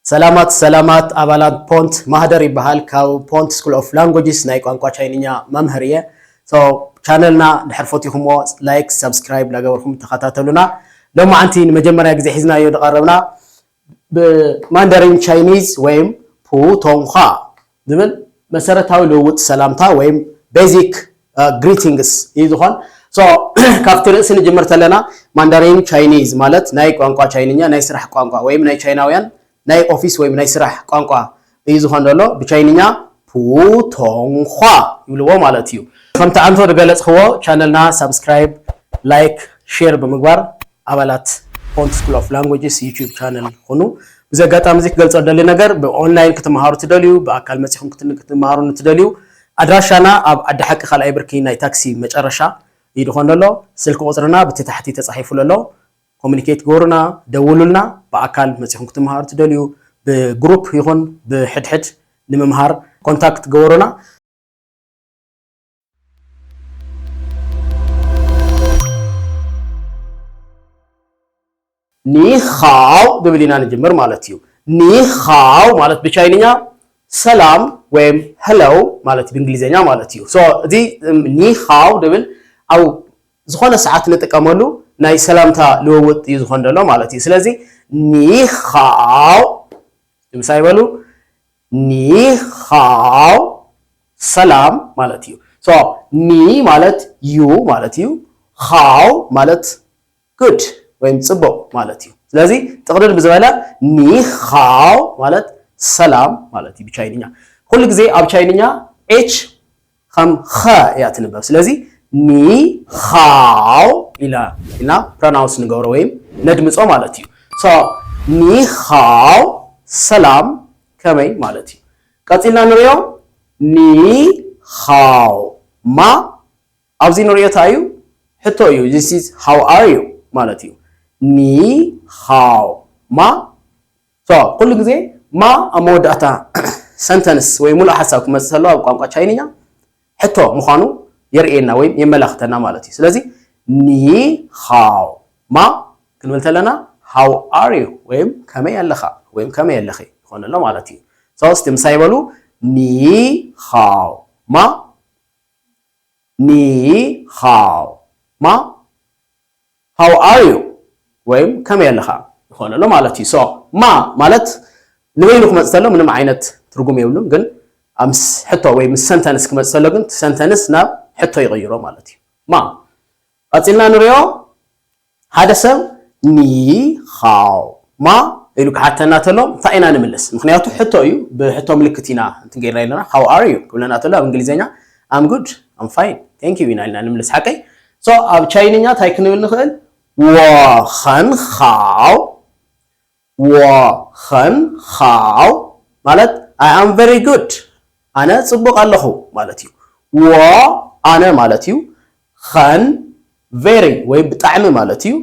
ሰላማት ሰላማት ኣባላት ፖንት ማህደር ይበሃል። ካብ ፖንት ስኩል ኦፍ ላንጉጅስ ናይ ቋንቋ ቻይንኛ መምህር እየ። ቻነልና ድሕር ፈቲኹምዎ ላይክ፣ ሳብስክራይብ እናገበርኩም ተኸታተሉና። ሎማዓንቲ ንመጀመርያ ግዜ ሒዝናዮ ዝቐረብና ብማንዳሪን ቻይኒዝ ወይም ፑቶንኳ ዝብል መሰረታዊ ልውውጥ ሰላምታ ወይም ቤዚክ ግሪቲንግስ እዩ ዝኾን። ካብቲ ርእሲ ንጅምር ተለና ማንዳሪን ቻይኒዝ ማለት ናይ ቋንቋ ቻይንኛ ናይ ስራሕ ቋንቋ ወይም ናይ ቻይናውያን ናይ ኦፊስ ወይም ናይ ስራሕ ቋንቋ እዩ ዝኾን ዘሎ። ብቻይንኛ ፑቶንኳ ይብልዎ ማለት እዩ። ከምቲ ኣንቶ ዝገለጽክዎ ቻነልና ሳብስክራይብ፣ ላይክ፣ ሼር ብምግባር ኣባላት ፖንት ስኩል ኦፍ ላንጉጅስ ዩቲዩብ ቻነል ኩኑ። ብዚ ኣጋጣሚ እዚ ክገልጾ ደሊ ነገር ብኦንላይን ክትመሃሩ ትደልዩ፣ ብኣካል መጺኹም ክትን- ክትመሃሩ ንትደልዩ ኣድራሻና ኣብ ዓዲ ሓቂ ካልኣይ ብርኪ ናይ ታክሲ መጨረሻ እዩ ዝኾን ዘሎ። ስልኪ ቁጽርና ብቲ ታሕቲ ተጻሒፉ ኣሎ። ኮሚኒኬት ግበሩና፣ ደውሉልና። ብኣካል መጺኹም ክትመሃሩ ትደልዩ ብግሩፕ ይኹን ብሕድሕድ ንምምሃር ኮንታክት ግበሩና። ኒኻው ዝብል ኢና ንጅምር ማለት እዩ። ኒኻው ማለት ብቻይንኛ ሰላም ወይም ሄሎ ማለት ብእንግሊዝኛ ማለት እዩ። So እዚ ኒኻው ዝብል ኣብ ዝኾነ ሰዓት ንጥቀመሉ ናይ ሰላምታ ልውውጥ እዩ ዝኾን ዘሎ ማለት እዩ። ስለዚ ኒኻው ምሳይ በሉ። ኒኻው ሰላም ማለት እዩ። So ኒ ማለት ዩ ማለት እዩ። ኻው ማለት ጉድ ወይም ጽቡቕ ማለት እዩ። ስለዚ ጥቕልል ብዝበለ ኒኻው ማለት ሰላም ማለት እዩ ብቻይንኛ። ኩሉ ግዜ ኣብ ቻይንኛ ኤች ከም ኸ እያ ትንበብ። ስለዚ ኒኻው ኢላ ኢልና ፕሮናውንስ ንገብሮ ወይም ነድምጾ ማለት እዩ። So ኒኻው ሰላም ከመይ ማለት እዩ። ቀጺልና ንሪኦ። ኒኻው ማ ኣብዚ ንሪኦ እንታይ እዩ? ሕቶ እዩ። This is how are you ማለት እዩ። ኒኻው ማ። So ኩሉ ግዜ ማ ኣብ መወዳእታ ሰንተንስ ወይ ሙሉእ ሓሳብ ክመጽእ ከሎ ኣብ ቋንቋ ቻይንኛ ሕቶ ምዃኑ የርእየና ወይም የመላኽተና ማለት እዩ። ስለዚ ኒኻው ማ ክንብል ተለና how are you ወይም ከመይ ኣለኻ ወይም ከመይ ኣለኺ ይኾን ኣሎ ማለት እዩ። So እስቲ ምሳይ በሉ። ኒኻው ማ። ኒኻው ማ። How are you ወይም ከመይ ኣለኻ ይኾን ኣሎ ማለት እዩ። So ማ ማለት ንበይኑ ክመጽእ ተሎ ምንም ዓይነት ትርጉም የብሉን፣ ግን ኣብ ምስ ሕቶ ወይ ምስ ሰንተንስ ክመጽእ ተሎ ግን ሰንተንስ ናብ ሕቶ ይቕይሮ ማለት እዩ። ማ ቀጺልና ንሪኦ። ሓደ ሰብ ኒኻው ማ ኢሉ ክሓተና ተሎ እንታይ ኢና ንምልስ? ምኽንያቱ ሕቶ እዩ። ብሕቶ ምልክት ኢና እንትን ጌርና ኣለና። How are you ክብለና ተሎ ኣብ እንግሊዝኛ I'm good, I'm fine, thank you ኢና ኢልና ንምልስ። ሓቀይ? So ኣብ ቻይንኛ እንታይ ክንብል ንኽእል? 我很好 我很好 ማለት I am very good ኣነ ጽቡቕ ኣለኹ ማለት እዩ። 我 ኣነ ማለት እዩ። 很 very ወይ ብጣዕሚ ማለት እዩ።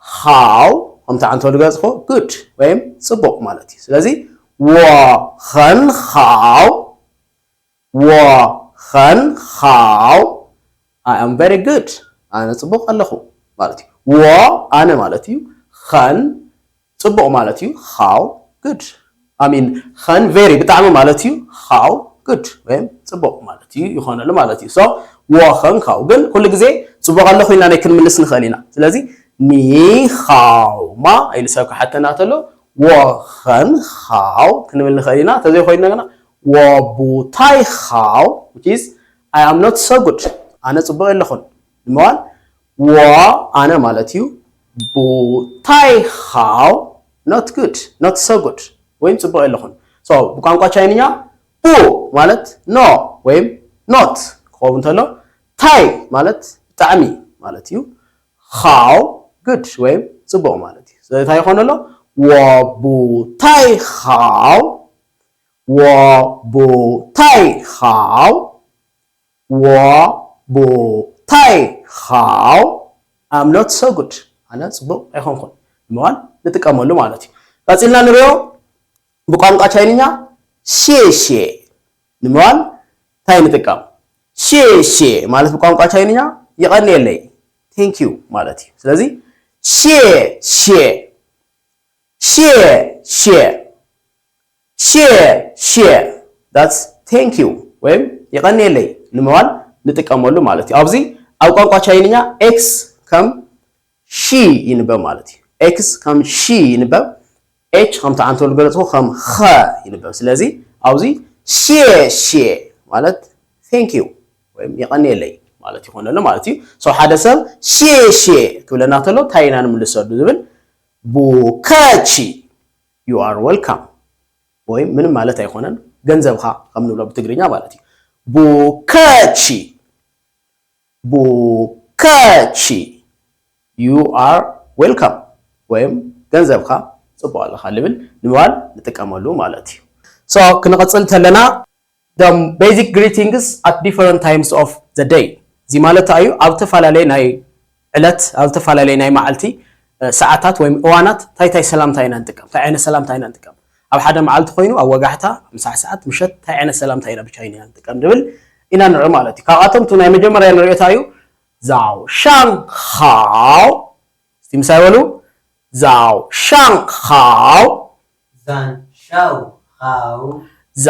好 ከምቲ ዓንቶ ዝገለጽኩ good ወይም ጽቡቕ ማለት እዩ። ስለዚ 我很好 我很好 I am very good ኣነ ጽቡቕ ኣለኹ ማለት እዩ። 我 ኣነ ማለት እዩ። 很 ጽቡቕ ማለት እዩ። 好 good I mean 很 very ብጣዕሚ ማለት እዩ። 好 good ወይም ጽቡቕ ማለት እዩ ይኾነሉ ማለት እዩ። So 我很好 ግን ኩሉ ግዜ ጽቡቕ ኣለኹ ኢልና ናይ ክንምልስ ንኽእል ኢና። ስለዚ ኒኻው ማ ኢሉ ሰብ ክሓተና ተሎ 我很好 ክንብል ንኽእል ኢና። ተዘይኮይኑ ግና 我不太好 which is I am not so good ኣነ ጽቡቕ የለኹን ንምባል 我 ኣነ ማለት እዩ። 不太好 not good not so good ወይም ጽቡቕ የለኹን። So ብቋንቋ ቻይንኛ 不 ማለት no ወይም not ክኸውን እንተሎ 太 ማለት ብጣዕሚ ማለት እዩ። 好 good ወይም ጽቡቕ ማለት እዩ። ስለዚ እንታይ ይኾን ኣሎ? 我不太好 我不太好 我不太好 I'm not so good ኣነ ጽቡቕ ኣይኮንኩን ንምባል ንጥቀመሉ ማለት እዩ። ቀጺልና ንሪኦ ብቋንቋ ቻይንኛ 谢谢 ንምባል እንታይ ንጥቀም? 谢谢 ማለት ብቋንቋ ቻይንኛ የቐንየለይ thank you ማለት እዩ። ስለዚ 谢谢 谢谢谢谢 that's thank you ወይም ይቐንየለይ ንምባል ንጥቀመሉ ማለት እዩ። ኣብዚ ኣብ ቋንቋ ቻይንኛ ኤክስ ከም ሺ ይንበብ ማለት እዩ። ኤክስ ከም ሺ ይንበብ፣ ኤች ከምቲ ዓንተሉ ገለፅኩ ከም ኸ ይንበብ። ስለዚ ኣብዚ 谢谢 ማለት thank you ወይም ይቐንየለይ ማለት ይኾነሉ ማለት እዩ። So ሓደ ሰብ 谢谢 ክብለና ተሎ እንታይ ኢና ንምልሰሉ ዝብል 不客气 you are welcome ወይም ምንም ማለት ኣይኮነን፣ ገንዘብኻ ከም ንብሎ ብትግርኛ ማለት እዩ። 不客气 不客气 you are welcome ወይም ገንዘብካ ጽቡቕ ኣለኻ ልብል ንምባል ንጥቀመሉ ማለት እዩ። So ክንቕጽል ተለና the basic greetings at different times of the day እዚ ማለት እዩ ኣብ ተፈላለየ ናይ ዕለት ኣብ ተፈላለየ ናይ መዓልቲ ሰዓታት ወይም እዋናት እንታይ እንታይ ሰላምታ ኢና ንጥቀም፣ እንታይ ዓይነት ሰላምታ ኢና ንጥቀም። ኣብ ሓደ መዓልቲ ኮይኑ ኣብ ወጋሕታ፣ ምሳሕ ሰዓት፣ ምሸት እንታይ ዓይነት ሰላምታ ኢና ብቻይንኛ ንጥቀም ንብል ኢና ንርኢ ማለት እዩ። ካብኣቶም እቲ ናይ መጀመርያ ንሪኦ እንታይ እዩ? 早上好 እስቲ ምሳይ በሉ። 早上好 早上好，早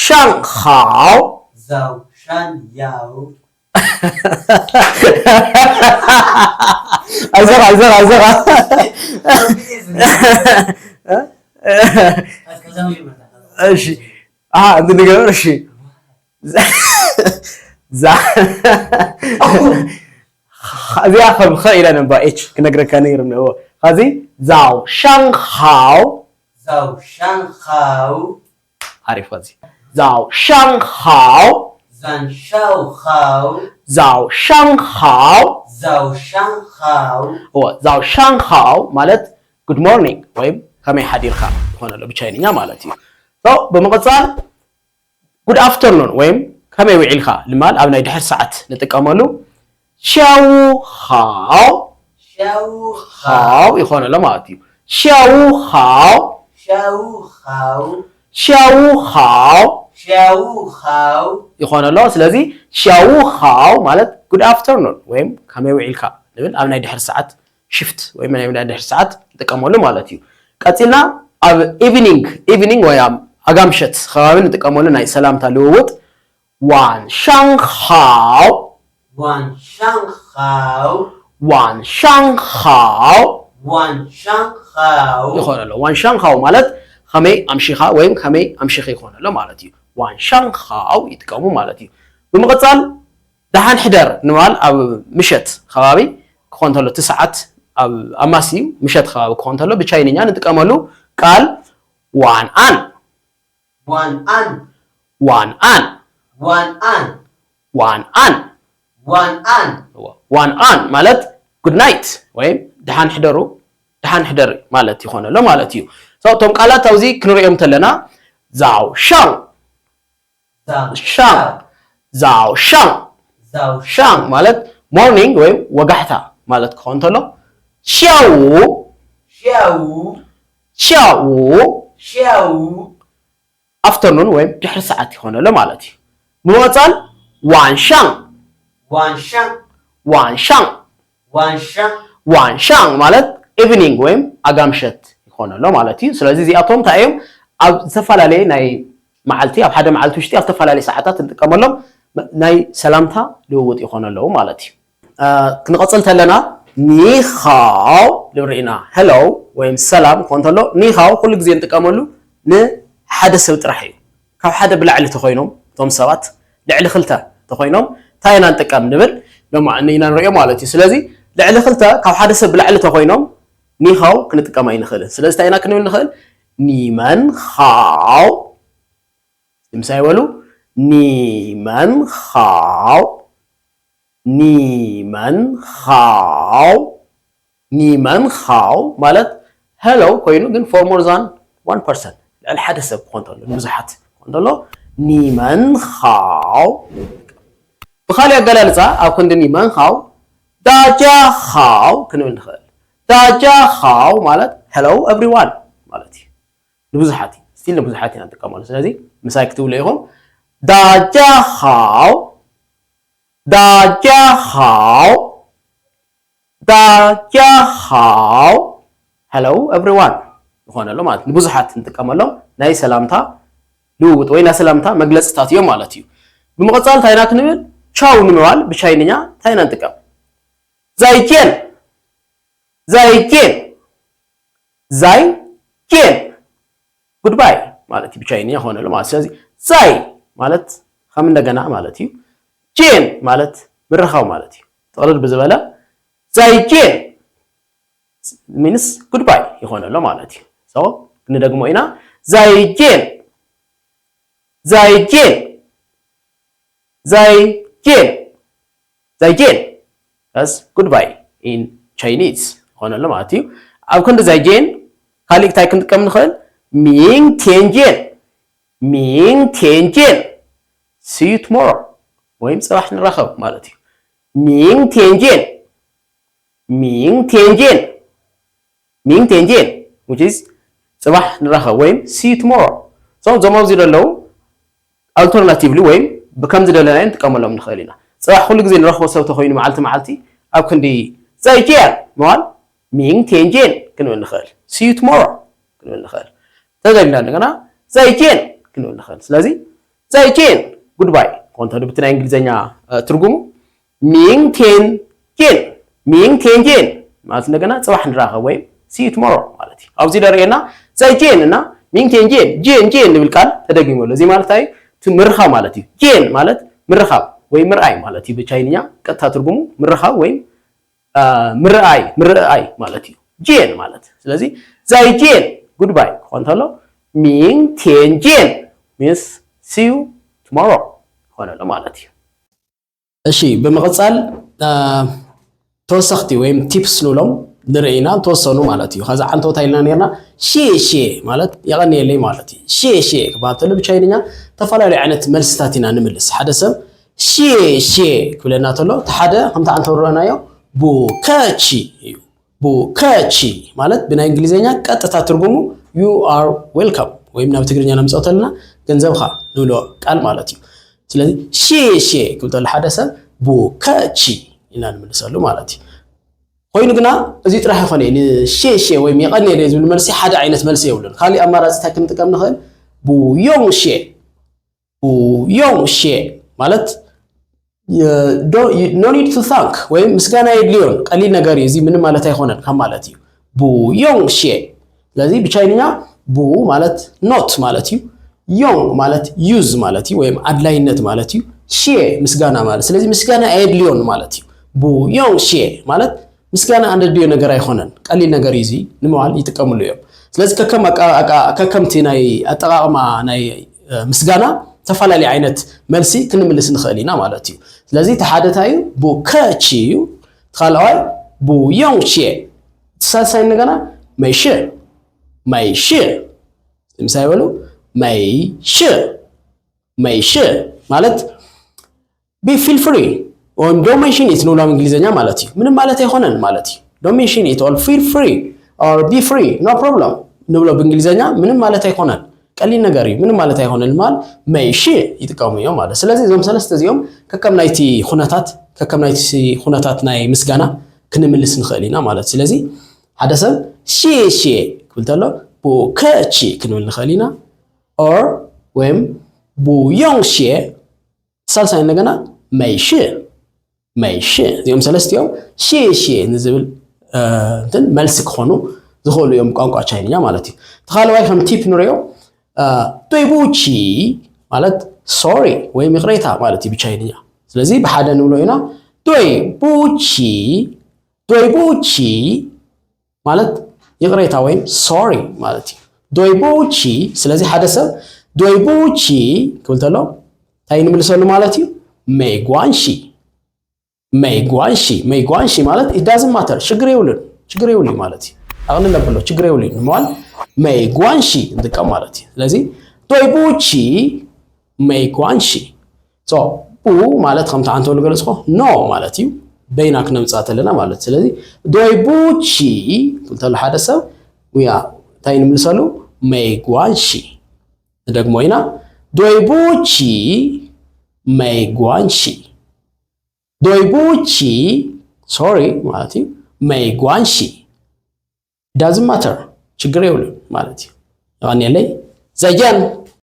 上好早上要。 ኣይዞኻ ኣይዞኻ ኣይዞኻ እሺ ኣሃ እንት ንገብር እሺ እዚኣ ከም ኸ ኢለ ነባ ኤች ክነግረካ ነይሩ እዎ ኸዚ 早上好 早上好， ሓሪፍ ኸዚ 早上好 早上好，早上好 早上好， እዎ 早上好 ማለት good morning ወይም ከመይ ሓዲርካ ዝኾነሉ ብቻይንኛ ማለት እዩ። ብምቕፃል good afternoon ወይም ከመይ ውዒልካ ልማል ኣብ ናይ ድሕር ሰዓት ንጥቀመሉ 下午好 下午好， 好 ይኾነሎ ማለት እዩ። 下午好 下午好， 下午好 下午好， ይኾነሎ። ስለዚ 下午好 ማለት good afternoon ወይም ከመይ ውዒልካ ንብል ኣብ ናይ ድሕር ሰዓት ሽፍት ወይ ናይ ናይ ድሕር ሰዓት ንጥቀመሉ ማለት እዩ። ቀፂልና ኣብ evening evening ወይ ኣብ ኣጋምሸት ከባቢ ንጥቀመሉ ናይ ሰላምታ ልውውጥ 晚上好 晚上好， 晚上好 晚上好， ይኾነሎ። 晚上好 ማለት ከመይ ኣምሺኻ ወይም ከመይ ኣምሺኺ ይኾነሎ ማለት እዩ። 晚上好 ይጥቀሙ ማለት እዩ። ብምቕፃል ደሓን ሕደር ንምባል ኣብ ምሸት ከባቢ ክኾን ተሎ እቲ ሰዓት ኣብ ኣማሲ ምሸት ከባቢ ክኾን ተሎ ብቻይንኛ ንጥቀመሉ ቃል 晚安 晚安， 晚安 晚安， 晚安 晚安， 晚安 ማለት good night ወይም ደሓን ሕደሩ ደሓን ሕደሪ ማለት ይኾነሎ ማለት እዩ። እቶም ቃላት ኣብዚ ክንሪኦም ተለና 早上 早 上 早上 早 上ማለት morning ወይም ወጋሕታ ማለት ክኾን ተሎ 下午 下午 下午 下午 afternoon ወይም ድሕሪ ሰዓት ይኾነሎ ማለት እዩ። ብምቕፃል 晚上 晚上 晚上 晚上 晚上 ማለት evening ወይም ኣጋምሸት ይኾነሎ ማለት እዩ። ስለዚ እዚኣቶም እንታይ እዮም? ኣብ ዝተፈላለየ ናይ መዓልቲ ኣብ ሓደ መዓልቲ ውሽጢ ኣብ ዝተፈላለየ ሰዓታት እንጥቀመሎም ናይ ሰላምታ ልውውጥ ይኾኑ ኣለዉ ማለት እዩ። ክንቐፅል ተለና ኒኻው ንብርኢና ሄሎ ወይም ሰላም ክኾን ተሎ ኒኻው ኩሉ ግዜ እንጥቀመሉ ንሓደ ሰብ ጥራሕ እዩ። ካብ ሓደ ብላዕሊ ተኾይኖም እቶም ሰባት ልዕሊ ክልተ ተኾይኖም እንታይ ኢና ንጥቀም ንብል ሎማዓኒ ኢና ንሪኦ ማለት እዩ። ስለዚ ልዕሊ ክልተ ካብ ሓደ ሰብ ብላዕሊ ተኾይኖም ኒኻው ክንጥቀም ኣይንኽእልን። ስለዚ እንታይ ኢና ክንብል ንኽእል? ኒመን ኻው ንምሳይ በሉ። ኒመን ኻው ኒመን ኻው ኒመን ኻው ማለት ሄሎ ኮይኑ ግን for more than one person ልዕሊ ሓደ ሰብ ክኾን ተሎ ንብዙሓት ክኾን ተሎ ኒመን ኻው ብኻሊእ ኣገላልፃ ኣብ ክንዲ ኒመን ኻው ዳጃ ኻው ክንብል ንኽእል። ዳጃ ኻው ማለት hello everyone ማለት እዩ። ንብዙሓት እዩ still ንብዙሓት ኢና ንጥቀመሉ። ስለዚ ምሳይ ክትብሉ ኢኹም ዳጃ ኻው ዳጃ ኻው ዳጃ ኻው hello everyone ይኾነሉ ማለት ንብዙሓት ንጥቀመሎም ናይ ሰላምታ ልውውጥ ወይ ናይ ሰላምታ መግለፅታት እዮም ማለት እዩ። ብምቕፃል እንታይ ኢና ክንብል? ቻው ንምባል ብቻይንኛ እንታይ ኢና ንጥቀም? 再见 再见 再见 ጉድባይ ማለት እዩ ብቻይንኛ ይኾነሉ ማለት። ስለዚ 再 ማለት ከም እንደገና ማለት እዩ። 见 ማለት ምርኻው ማለት እዩ። ጥቕልል ብዝበለ 再见 ሚንስ ጉድባይ ይኾነሎ ማለት እዩ። So ክንደግሞ ኢና። 再见 再见 再见 再见 That's goodbye in Chinese ይኾነሎ ማለት እዩ። ኣብ ክንዲ 再见 ካሊእ እንታይ ክንጥቀም ንኽእል? 明天见 明天见 See you tomorrow ወይም ፅባሕ ንራኸብ ማለት እዩ። 明天见 明天见 明天见 which is ፅባሕ ንራኸብ ወይም see you tomorrow። So እዞም ኣብዚ ዘለዉ ኣልተርናቲቭሊ ወይም ብከም ዝደለናዮ ንጥቀመሎም ንኽእል ኢና። ፅባሕ ኩሉ ግዜ ንረኽቦ ሰብ ተኮይኑ መዓልቲ መዓልቲ ኣብ ክንዲ 再见 ምባል 明天见 ክንብል ንኽእል። See you tomorrow ክንብል ንኽእል። ተደሊና እንደገና 再见 ክንብል ንኽእል። ስለዚ 再见 ጉድባይ ኮንተሉ ብቲ ናይ እንግሊዝኛ ትርጉሙ 明天见 明天见 ማለት እንደገና ፅባሕ ንራኸብ ወይም see you tomorrow ማለት እዩ። ኣብዚ ደርእየና 再见 እና 明天见 见见 ንብል ቃል ተደጊሙ ኣሎ። እዚ ማለት እንታይ? እቲ ምርኻብ ማለት እዩ። 见 ማለት ምርኻብ ወይ ምርኣይ ማለት እዩ። ብቻይንኛ ቀጥታ ትርጉሙ ምርኻብ ወይም ምርኣይ ምርኣይ ማለት እዩ። 见 ማለት ስለዚ 再见 ጉድባይ ክኾን እንተሎ 明天见 means see you tomorrow ይኾነሉ ማለት እዩ። እሺ ብምቕፃል ተወሰኽቲ ወይም ቲፕስ ንብሎም ንርኢ ኢና። ተወሰኑ ማለት እዩ። ከዚ ዓንተው እንታይ ኢልና ነርና? ሼ ሼ ማለት የቐንየለይ ማለት እዩ። ሼ ሼ ክበሃል ተሎ ብቻይንኛ ዝተፈላለዩ ዓይነት መልስታት ኢና ንምልስ። ሓደ ሰብ ሼ ሼ ክብለና ተሎ እቲ ሓደ ከምቲ ዓንተው ረኣናዮ ቡከቺ እዩ። ቡከቺ ማለት ብናይ እንግሊዝኛ ቀጥታ ትርጉሙ you are welcome ወይም ናብ ትግርኛ ነምፅኦ ተለና ገንዘብኻ ንብሎ ቃል ማለት እዩ። ስለዚ ሼ ሼ ክብል ተሎ ሓደ ሰብ ቡከቺ ኢና ንምልሰሉ ማለት እዩ። ኮይኑ ግና እዚ ጥራሕ ይኾነ ንሼ ሼ ወይም የቐንየለይ ዝብል መልሲ ሓደ ዓይነት መልሲ የብሉን። ካሊእ ኣማራፂ እንታይ ክንጥቀም ንኽእል? ቡዮንግ ሼ ቡዮንግ ሼ ማለት no need to thank ወይም ምስጋና የድልዮን ቀሊል ነገር እዩ። እዚ ምንም ማለት ኣይኮነን ካብ ማለት እዩ። ቡዮንግ ሼ ስለዚ ብቻይንኛ ቡ ማለት not ማለት እዩ። ዮንግ ማለት use ማለት እዩ ወይም ኣድላይነት ማለት እዩ። ሼ ምስጋና ማለት ስለዚ ምስጋና ኣየድልዮን ማለት እዩ። ቡዮንግ ሼ ማለት ምስጋና ኣንደድዮ ነገር ኣይኮነን ቀሊል ነገር እዩ እዚ ንምባል ይጥቀምሉ እዮም። ስለዚ ከከም ከከምቲ ናይ ኣጠቃቅማ ናይ ምስጋና ዝተፈላለዩ ዓይነት መልሲ ክንምልስ ንኽእል ኢና ማለት እዩ። ስለዚ እቲ ሓደ እንታይ እዩ? ቡከቺ እዩ። እቲ ካልኣዋይ ቡዮንግ ሼ። እቲ ሳልሳይ እንደገና መይሽ መይሽ ምሳይ በሉ መይሽ መይሽ ማለት be feel free ወይም don't mention it ንብሎ ኣብ እንግሊዝኛ ማለት እዩ። ምንም ማለት ኣይኮነን ማለት እዩ። Don't mention it or feel free or be free no problem ንብሎ ብእንግሊዝኛ ምንም ማለት ኣይኮነን ቀሊል ነገር እዩ። ምንም ማለት ኣይኮነን ምባል መይሽ ይጥቀሙ እዮም ማለት። ስለዚ እዞም ሰለስተ እዚኦም ከከም ናይቲ ኩነታት ከከም ናይቲ ኩነታት ናይ ምስጋና ክንምልስ ንኽእል ኢና ማለት። ስለዚ ሓደ ሰብ ሼ ሼ ክብል ተሎ ቡከቺ ክንብል ንኽእል ኢና or ወይም ቡዮንግ ሼ ሳልሳይ እንደገና መይሽ መይሽ እዚኦም ሰለስቲኦም ሼ ሼ ንዝብል እንትን መልሲ ክኾኑ ዝኽእሉ እዮም ቋንቋ ቻይንኛ ማለት እዩ። ተኻልዋይ ከም ቲፕ ንሪኦ ዶይቡቺ ማለት ሶሪ ወይም ይቕሬታ ማለት እዩ ብቻይንኛ። ስለዚ ብሓደ ንብሎ ኢና ዶይቡቺ ዶይቡቺ ማለት ይቕሬታ ወይም ሶሪ ማለት እዩ። ዶይቡቺ ስለዚ ሓደ ሰብ ዶይቡቺ ክብል ተሎ እንታይ ንምልሰሉ ማለት እዩ? መይጓንሺ መይጓንሺ መይጓንሺ ማለት it doesn't matter ሽግር የብሉን ሽግር የብሉ ማለት እዩ። ኣቕልል ኣብሎ ሽግር የብሉ ንምባል መይጓንሺ ንጥቀም ማለት እዩ። ስለዚ ዶይቡቺ መይጓንሺ ቡ ማለት ከምቲ ዓንተው ዝገለፅኮ ኖ ማለት እዩ። በይና ክነምፅኣ ተለና ማለት ስለዚ ዶይቡቺ ክብል ተሎ ሓደ ሰብ ውያ እንታይ ንምልሰሉ መይጓንሺ ንደግሞ ኢና ዶይቡቺ መይጓንሺ ዶይቡቺ ሶሪ ማለት እዩ መይጓንሺ doesn't matter ችግር የብሉን ማለት እዩ። የቐንየለይ። ዘጀን